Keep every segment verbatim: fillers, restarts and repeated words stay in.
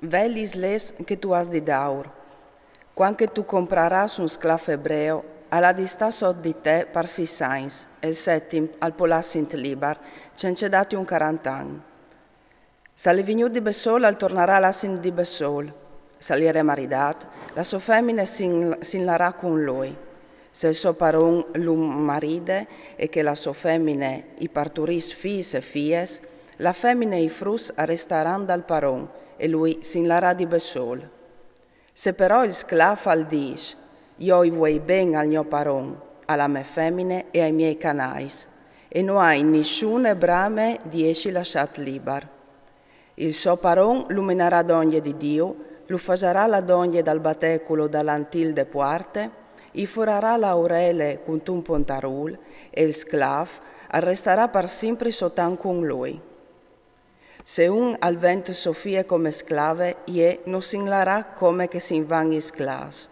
Vè lis lez che tu âs di dâur. Cuant che tu comprarâs un sclâf ebreo, al à di stâ sot di te par sîs agns, e il setim al pò lâssint libar, cence dâti un carantan. S'al è vignût di bessôl, al tornarà lâssint di bessôl. S'al jere maridât, la sô femine si inlarà cun lui. Se il so paron lu maride e che la sô femine i parturìs fîs e fies, la femine e i fruts a restaran dal paron e lui si inlarà di bessôl. Se però il sclâf al dîs: «Jo i vuei ben al gno paron, a la mê femine e ai miei canais, e no ai nissune brame di jessi lassât libar». Il so paron lu menarà dongje di Diu, lu fasarà la dongje dal bateculo da l'antîl de puarte, i furarà la orele cuntun pontarûl, e il sclâf al restarà par simpri sot an cun lui. Se un al vent sô fie come sclave, jê no si inlarà come che si invan i sclâfs.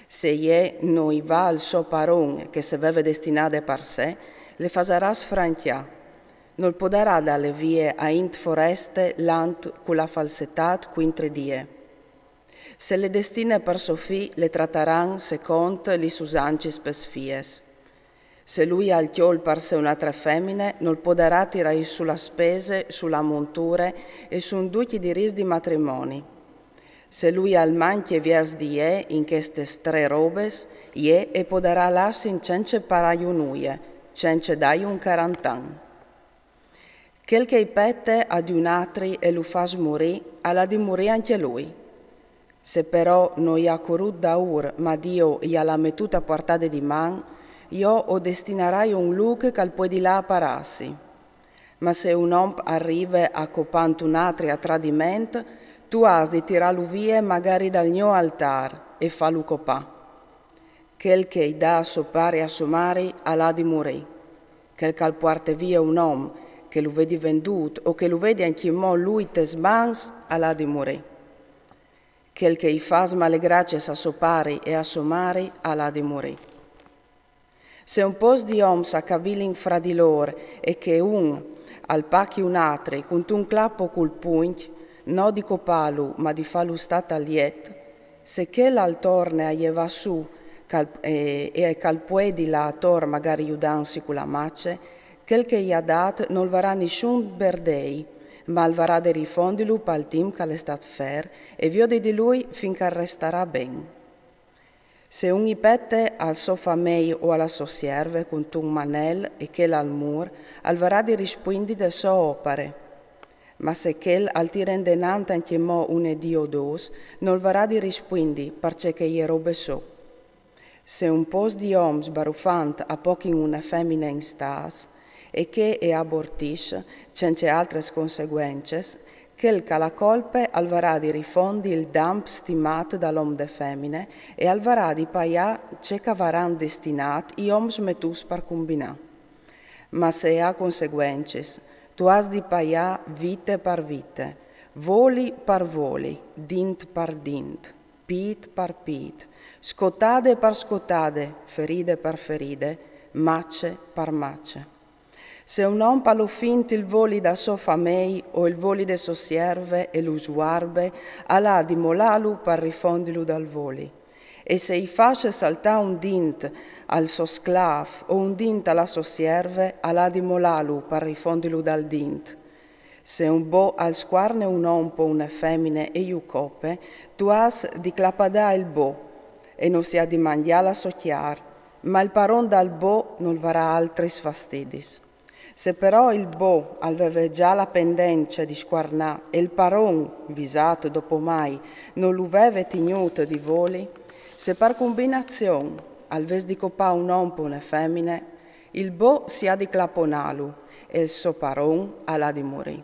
Se jê no i va al so paron che se veve destinade par se, le fasarà sfrancjâ. Nol podarà dâle vie a int foreste lant cu la falsetât cuintri di jê. Se le destine par sô fi, le trataran secont lis usancis pes fies. Se lui al cjol par se une altre femine, nol podarà tirâi su la spese, su la monture e sun ducj i dirits di matrimoni. Se lui al mancje viers di jê in chestes trê robes, jê e podarà lâssint cence parâi nuie, cence dâi un carantan. Chel che i pete a di un atri e lu fâs murî, al à di murî ancje lui. Se però no i à corût daûr, ma Diu i al à metût a puartade di man, jo o destinarai un lûc che al puedi lâ a parâsi. Ma se un om al rive a copânt un atri a tradiment, tu âs di tirâlu vie magari dal gno altâr e fâlu copâ. Chel che i dà a so pari e a sô mari al à di murî. Chel che al puarte vie un om, che lu vedi vendût o che lu vedi ancjemò lui tes mans, al à di murî. Chel che i fâs male graciis a so pari e a sô mari al à di murî. Se un pôcs di oms a cavilin fra di lôr e che un al pachi un atri cuntun clap o cul puncj, no di copâlu, ma di fâlu stâ tal jet, se chel al torne a jevâ sù e che al puedi lâ ator magari judantsi cu la mace, chel che i à dât nol varà nissun berdei, ma al varà di rifondilu pal timp che al è stât fer e viodi di lui fin che al restarà ben. Se un i pete a so famei o a la sô sierve cuntun manel e chel al mûr, al varà di rispuindi de sô opare. Ma se chel al tire indenant ancjemò une dì o dôs, nol varà di rispuindi, parcè che e je robe sô. Se un pôcs di oms barufant a pochin une femine in stâs, e che e abortìs, cence altris conseguencis, chel che al à colpe al varà di rifondi il damp stimât dal om de femine e al varà di paiâ ce che a varan destinât i oms metûts par cumbinâ. Ma se e à conseguencis, tu âs di paiâ vite par vite, voli par voli, dint par dint, pît par pît, scotade par scotade, feride par feride, mace par mace. Se un om al ofint il voli da sô famei o il voli de sô sierve e lu svuarbe, al à di molâlu par rifondilu dal voli. E se i fâs saltâ un dint al so sclâf o un dint a la sô sierve, al à di molâlu par rifondilu dal dint. Se un bo al scuarne un om po une femine e ju cope, tu âs di clapadâ il bo, e no si à di mangjâ la sô cjar, ma il paron dal bo nol varà altris fastidis. Se però il bo al veve za la pendence di scuarnâ e il paron, visât dopomai, no lu veve tignût di voli, se par cumbinazion al ves di copâ un om po une femine, il bo si à di claponâlu e il so paron al à di murî.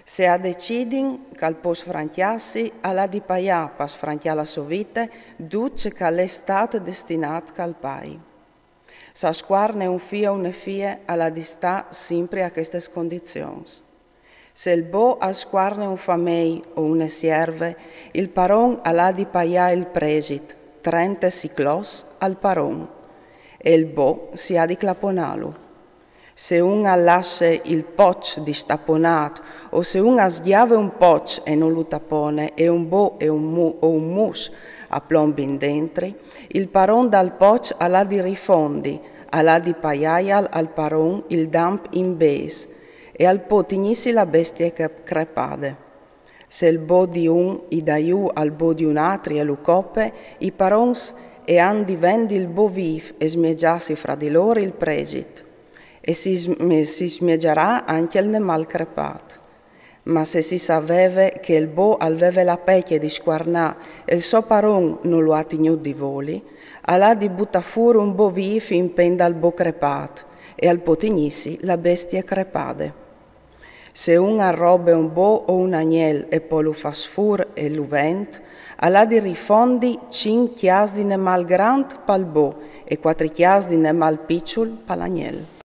Se a decidin che al pò sfrancjâsi, al à di paiâ par sfrancjâ la sô vite dut ce che al è stât destinât che al pai. Se a scuarne un fi o une fie, al à di stâ simpri a chestis condizions. Se il bo al scuarne un famei o une sierve, il paron al à di paiâ il presit, trente siclòs al paron, e il bo si à di claponâlu. Se un al lasse il poç distaponât, o se un as gjave un poç e no lu tapone, e un bo e un mu-, o un mus a plombin dentri, il paron dal poç al à di rifondi, al à di paiâial al paron il damp in bêçs, e al pò tignîsi la bestie cre-, crepade. Se il bo di un i da jù al bo di un altri e lu cope, i parons e àn di vendi il bo vîf e smiegiâsi fra di lôr il presit. E si sm-, si smiegiarà ancje il nemâl crepât. Ma se si saveve che il bo al veve la pecje di scuarnâ e il so paron no lu à tignût di voli, al à di butâ fûr un bo vîf in pen dal bo crepât, e al pò tignîsi la bestie crepade. Se un al robe un bo o un agnel e po lu fâs fûr e lu vent, al à di rifondi cinc cjâfs di nemâl grant pal bo e cuatri cjâfs di nemâl piçul pal agnel.